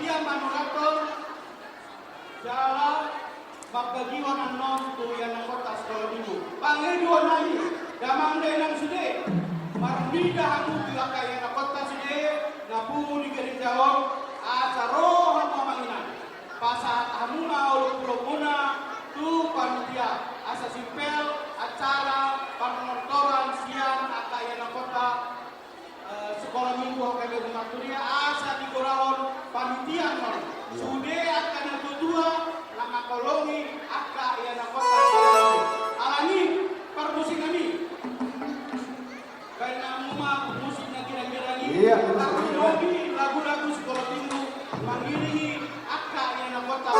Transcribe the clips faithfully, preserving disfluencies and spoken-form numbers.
Ia manurathon jala mambagi annon tu ianakhonta Sikola Minggu. Pangidoan nami, damang dainang sude, marnida hamu tu angka ianakhonta sude na pungu di gereja on, asa ro hamu amang inang. Pasahat hamu ma olopolopona tu panitia, asa simpel acara parnortoran sian angka ianakhonta Eh, Sikola Minggu H K B Humanturia, asa digorahon panitia on. Iya. Sude angka natuatua na mangkolongi angka ianakhonta Sikola Minggu. Alani parmusik nami. Baen hamu ma musik na girang-girang i. Iya, musik na girang. Tarlumobi lagu-lagu Sikola Minggu mangiringi angka ianakhonta.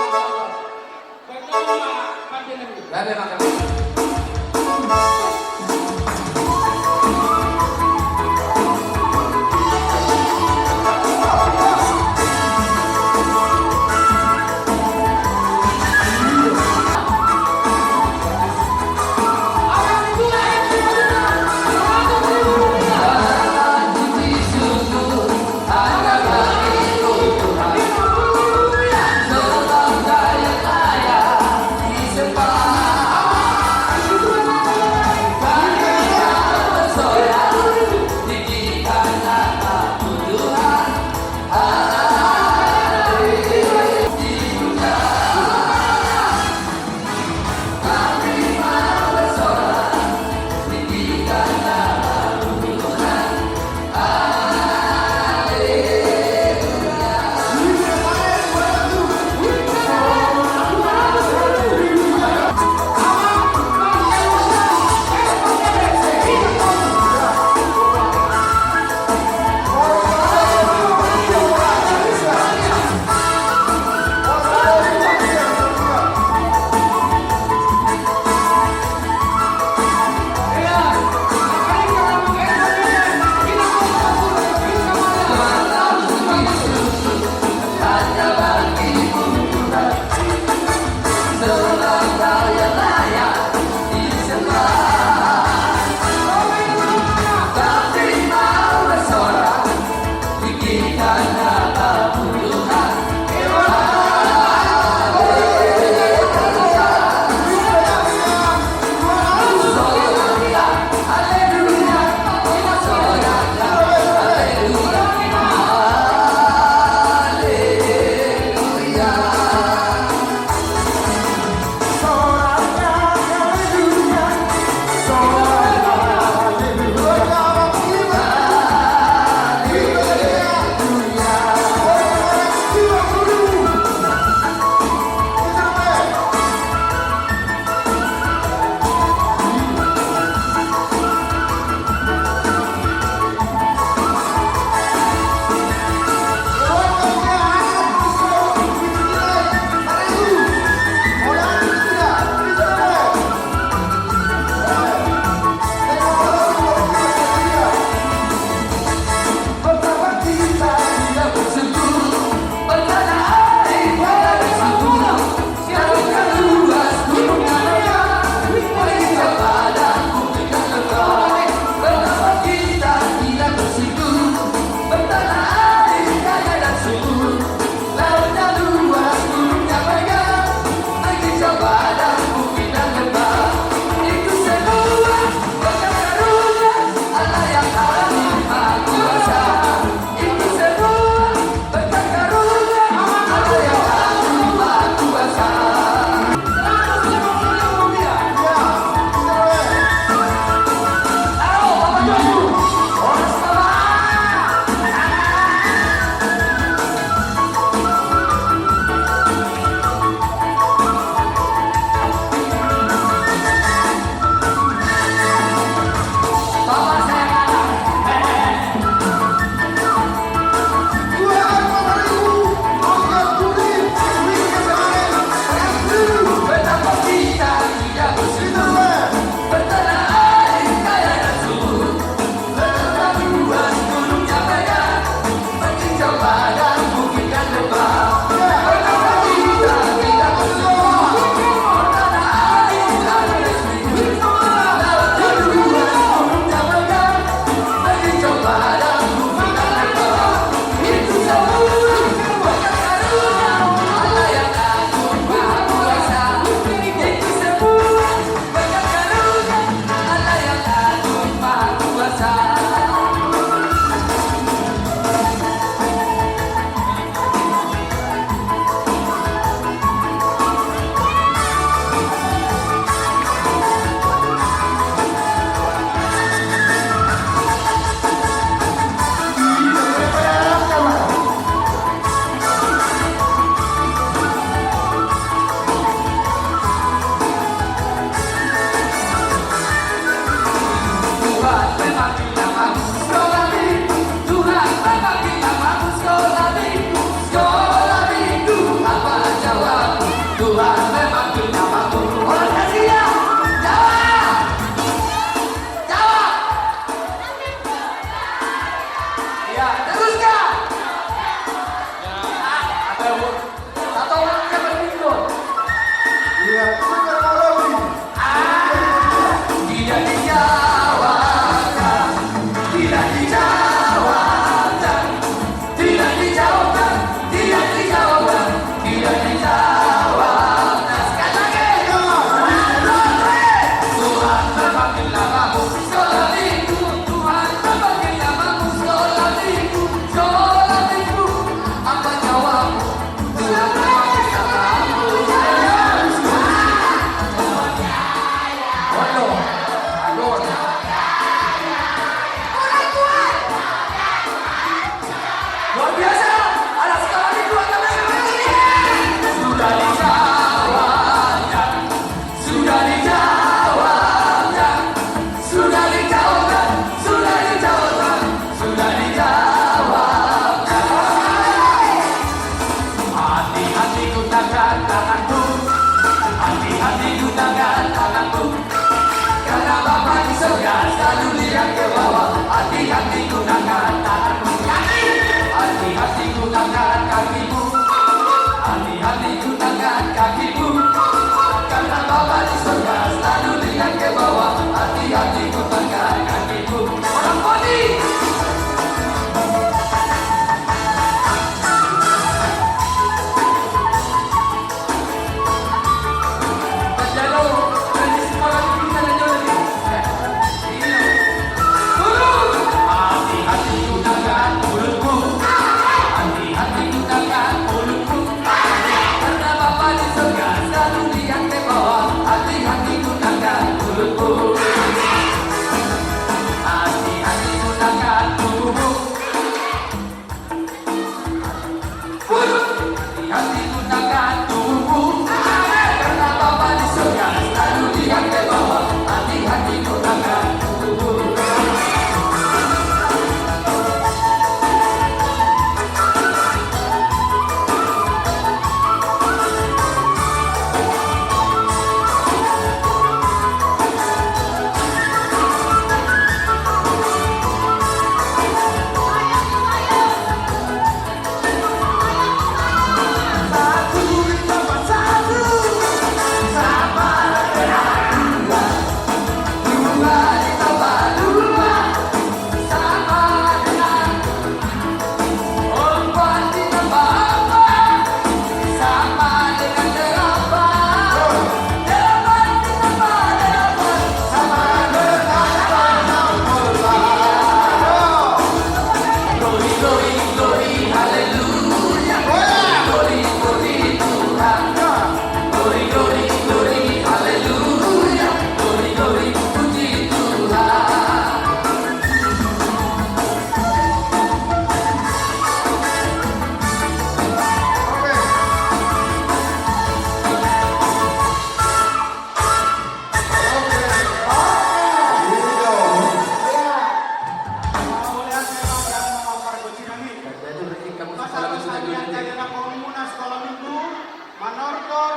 Manortor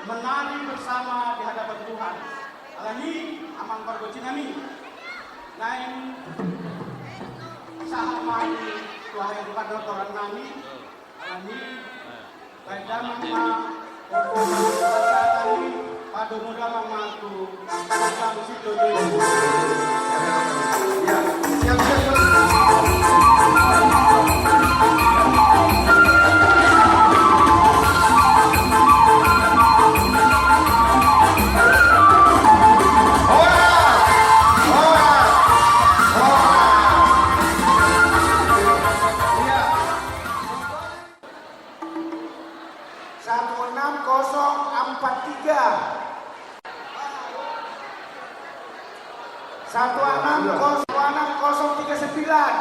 menari bersama di hadapan Tuhan. Alani, amang pargonsi nami, naeng sahat ma hami tu akhir panortoran nami. Alani, baen damang ma, padomu damang ma tu Tuhan Sitojo. Ya, siap, siap, siap. Satu enam kosong empat tiga. Satu enam kosong, satu enam kosong tiga sembilan.